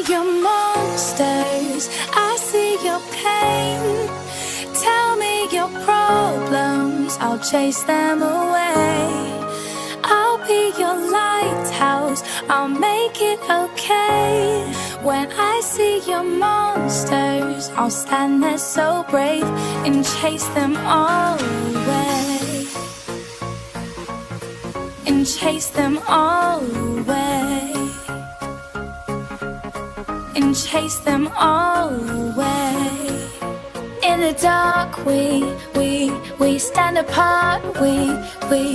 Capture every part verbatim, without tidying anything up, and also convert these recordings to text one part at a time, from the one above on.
Your monsters, I see your pain. Tell me your problems, I'll chase them away. I'll be your lighthouse, I'll make it okay. When I see your monsters, I'll stand there so brave and chase them all away. And chase them all away. And chase them all away. In the dark, we, we, we stand apart. We, we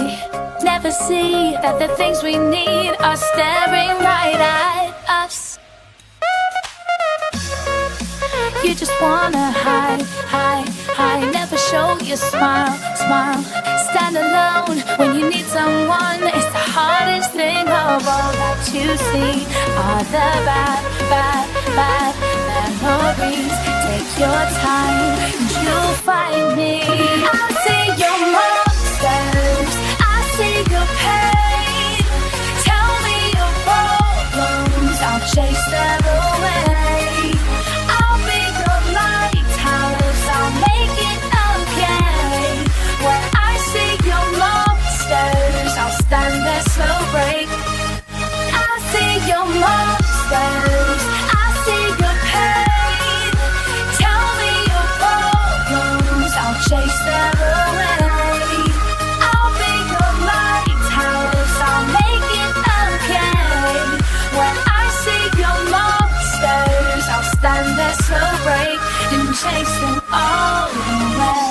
never see that the things we need are staring right at us. You just wanna hide, hide, hide. Never show your smile, smile. Stand alone when you need someone. It's the hardest thing of all that you see are the bad, bad, bad memories. Take your time and you'll find me. I see your monsters, I see your pain. Tell me your problems, I'll chase them away. I'll be your lighthouse, I'll make it okay. When I see your monsters, I'll stand there so brave. I see your monsters, I see your pain. Tell me your problems, I'll chase them away. I'll be your lighthouse, I'll make it okay. When I see your monsters, I'll stand there so brave and chase them all away.